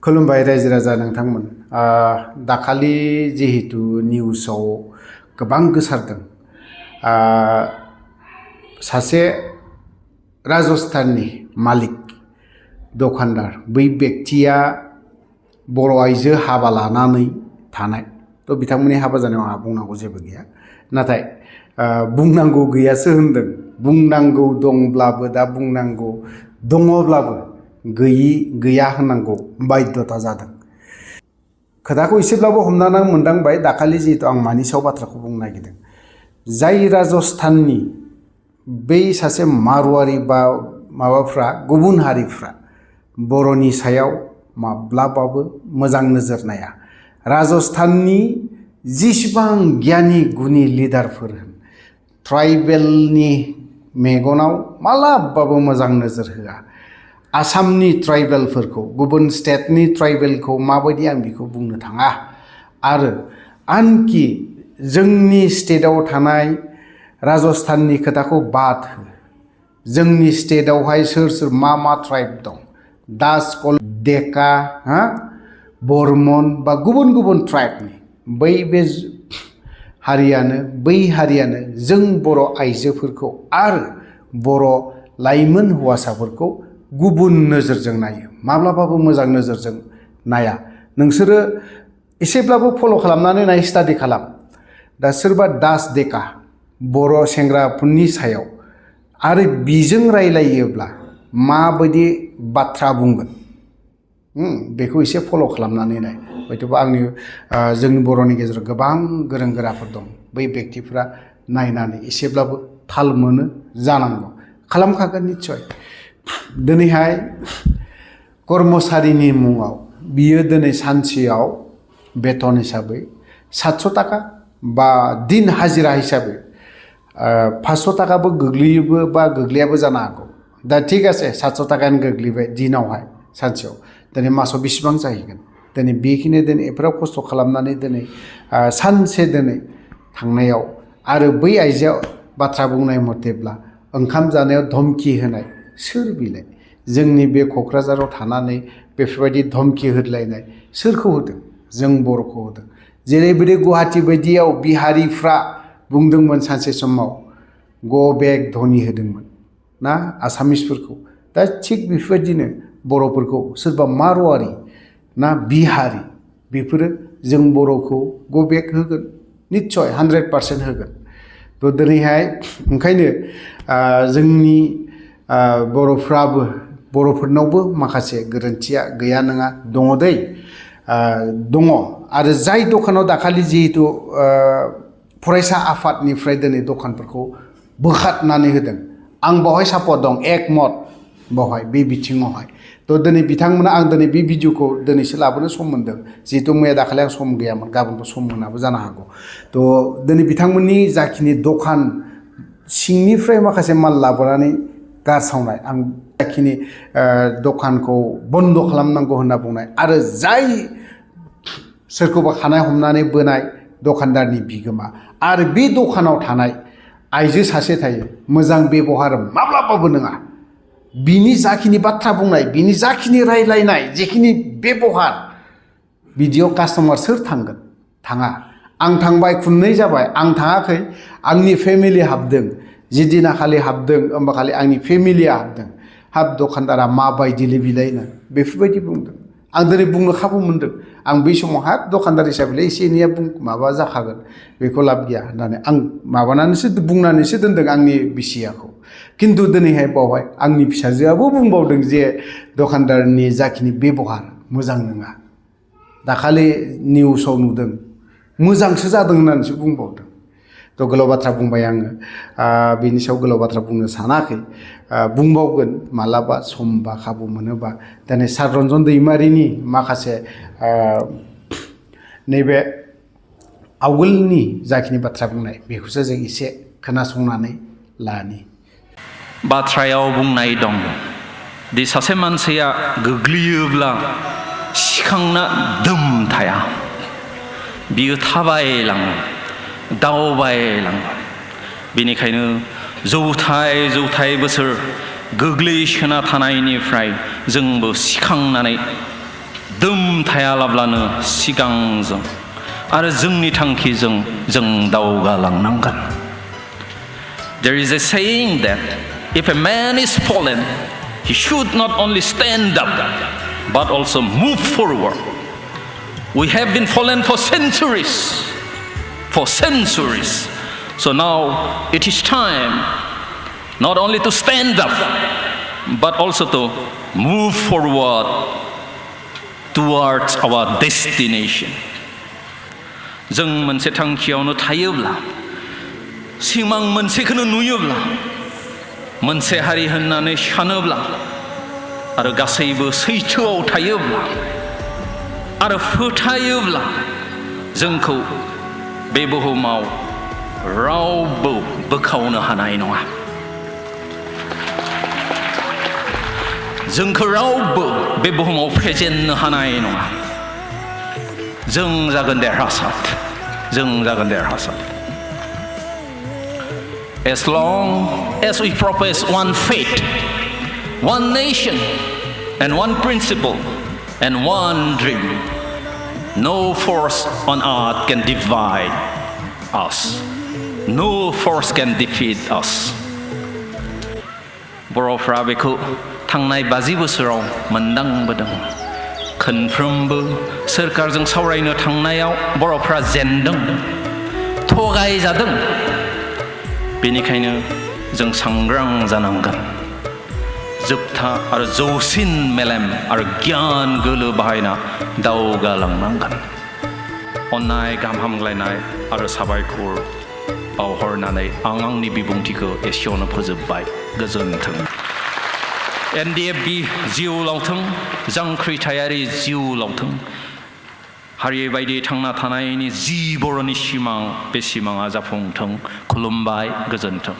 खुलुमबाय रायजो राजा नोंथांमोन दाखालि जिहेतु निउसाव गोबां गोसारदों सासे राजस्थाननि मालिक दखानदार बै व्यक्तिया बर' आइजो हाबा लानानै थानाय तो बिथांमोननि हाबा जानायाव आंहा बुंनांगौ जेबो गैया नाथाय बुंनांगौ गैयासो होनदों बुंनांगौ दंब्लाबो दा बुंनांगौ दङब्लाबो गैया होननांगौ बाध्यता जादों खोथाखौ एसेब्लाबो हमनानै मोनदांबाय दाखालि जिहेतु आं मानि सायाव बाथ्राखौ बुंनो नागिरदों जाय राजस्थाननि बै सासे मारवारि बा माबाफ्रा गुबुन हारिफ्रा बर'नि सायाव माब्लाबाबो मोजां नोजोर नाया राजस्थाननि जिसिबां गियानि गुनि लिडारफोर ट्राइबेलनि मेगनाव मालाबाबो मोजां नोजोर होआ आसामनि ट्राइबेलफोरखौ गुबुन स्टेटनि ट्राइबेलखौ माबायदि आं बेखौ बुंनो थाङा आरो आनकि जोंनि स्टेटआव थानाय राजस्थाननि खोथाखौ बाद हो जोंनि स्टेटआवहाय सोर सोर मा ट्राइब दं दास कल डेका बर्मन बा गुबुन गुबुन ट्राइबनि बे हारियानो जों बर' आइजोफोरखौ आरो बर' लाइमोन हौवासाफोरखौ गुबुन नोजोरजों नायो माब्लाबाबो मोजां नोजोरजों नाया नोंसोरो एसेब्लाबो फल' खालामनानै नाय स्टाडि खालाम दा सोरबा दास डेका बर' सेंग्राफोरनि सायाव आरो बिजों रायलायोब्ला माबायदि बाथ्रा बुंगोन बेखौ एसे फल' खालामनानै नाय हयथ'बा जोंनि बर'नि गेजेराव गोबां गोरों गोराफोर दं बै व्यक्तिफ्रा नायनानै एसेब्लाबो थाल मोनो जानांगौ खालामखागोन निस्सय दिनैहाय कर्मचारिनि मुङाव बियो दिनै सानसेयाव बेथन हिसाबै 700 थाखा बा दिन हाजिरा हिसाबै 500 थाखाबो गोग्लैयोबो बा गोग्लैयाबो जानो हागौ दा थिग আছে 700 थाखायानो गोग्लैबाय दिनावहाय सानसेयाव दिनै मासाव बेसेबां जाहैगोन दिनै बेखिनि दिनै एफाराब खस्थ' खालामनानै दिनै सानसे दिनै थांनायाव आरो बै आइजोआ बाथ्रा बुंनाय मथेब्ला ओंखाम जानायाव धमकी होनाय सोर बिलाय जोंनि बे क'क्राझाराव थानानै बेफोरबायदि धमकी होलायनाय सोरखौ होदों जों बर'खौ होदों जेरैबायदि गुवाहाटि बायदियाव बिहारिफ्रा बुंदोंमोन सानसे समाव गो बेक धनी होदोंमोन ना आसामिसफोरखौ दा थिग बेफोरबायदिनो बर'फोरखौ सोरबा मारवारि ना बिहारि बेफोरो जों बर'खौ गो बेक होगोन निस्सय 100% होगोन तो दिनैहाय ओंखायनो जोंनि बर'फोरनावबो माखासे गोरोन्थिया गैया नङा दङ दै दङ आरो जाय दखानाव दाखालि जिहेतु फरायसा आफादनिफ्राय दिनै दखानफोरखौ बोखारनानै होदों आं बावहाय सापर्ट दं एकमत बावहाय बे बिथिङावहाय तो दिनै बिथांमोना आं दिनै बे भिडिअखौ दिनैसो लाबोनो सम मोन्दों जिहेतु मैया दाखालि आं सम गैयामोन गाबोनबो सम मोनाबो जानो हागौ तो दिनै बिथांमोननि जाखिनि दखान सिंनिफ्राय माखासे माल लाबोनानै गारसावनाय आं जाखिनि दखानखौ बन्द' खालामनांगौ होनना बुंनाय आरो जाय सोरखौबा खानाय हमनानै बोनाय दखानदारनि बिगोमा आरो बे दखानाव थानाय आइजो सासे थायो मोजां बेबहार माब्लाबाबो नङा बिनि जाखिनि बाथ्रा बुंनाय बिनि जाखिनि रायलायनाय जेखिनि बेबहार बिदियाव कास्टमार सोर थांगोन थाङा आं थांबाय खुननै जाबाय आं थाङाखै आंनि फेमिलि हाबदों जिदिना खालि हाबदों होमबा खालि आंनि फेमिलिया हाबदों हाब दखानदारा माबायदिलै बिलायनो बेफोरबायदि बुंदों आं दिनै बुंनो खाबु मोनदों आं बै समाव हाब दखानदार हिसाबै एसे एनैया माबा जाखागोन बेखौ लाब गैया होननानै आं बुंनानैसो दोनदों आंनि बिसियाखौ खिन्थु दिनैहाय बावहाय आंनि फिसाजोआबो बुंबावदों जे दखानदारनि जाखिनि बेबहार मोजां नङा दाखालि निउसाव नुदों मोजांसो जादों होननानैसो बुंबावदों तो गोलाव बाथ्रा बुंबाय आङो बिनि सायाव गोलाव बाथ्रा बुंनो सानाखै बुंबावगोन मालाबा सम बा खाबु मोनोबा दिनै सारन्जन दैमारिनि माखासे नैबे आवगोलनि जाखिनि बाथ्रा बुंनाय बेखौसो जों एसे खोनासंनानै लानि बाथ्रायाव बुंनाय दं दि सासे मानसिया गोग्लैयोब्ला सिखांना दोम थाया बियो थाबायलाङो दावबायलाङो बेनिखायनो जौथाय बोसोर गोग्लैसोना थानायनिफ्राय जोंबो सिखांनानै दोम थायालाब्लानो सिगांजों आरो जोंनि थांखिजों जों दावगालांनांगोन. There is a saying that if a man is fallen, he should not only stand up but also move forward. We have been fallen for centuries. So now it is time not only to stand up but also to move forward towards our destination. जों मोनसे थांखियावनो थायोब्ला सिमां मोनसेखौनो नुयोब्ला मोनसे हारि होननानै सानोब्ला आरो गासैबो सैथोआव थायोब्ला आरो फोथायोब्ला जोंखौ बे बुहुमाव रावबो बोखावनो हानाय नङा. जोंखौ रावबो बे बुहुमाव फेजेननो हानाय नङा. जों जागोन देरहासार. As long as we profess one faith, one nation, and one principle, and one dream, no force on earth can divide us. No force can defeat us. बर'फ्रा बेखौ थांनाय 50 बोसोराव मोनदांबोदों. खनफ्रोमबो सोरखारजों सावरायनो थांनायाव बर'फ्रा जेनदों, थगायजादों. बेनिखायनो जों सांग्रां जानांगोन. जोबथा आरो जौसिन मेलेम आरो गियान गोलो बाहायना दावगालांनांगोन. अननाय, गाहाम हामग्लायनाय आरो साबायखर बावहरनानै आं आंनि बिबुंथिखौ एसेयावनो फोजोबबाय. गोजोन्थों. NDFB जिउ लावथों, जांख्रिथायारि जिउ लावथों. हारि बायदि थांना थानायनि जि बर'नि सिमां, बे सिमाङा जाफुंथों. खुलुमबाय. गोजोन्थों.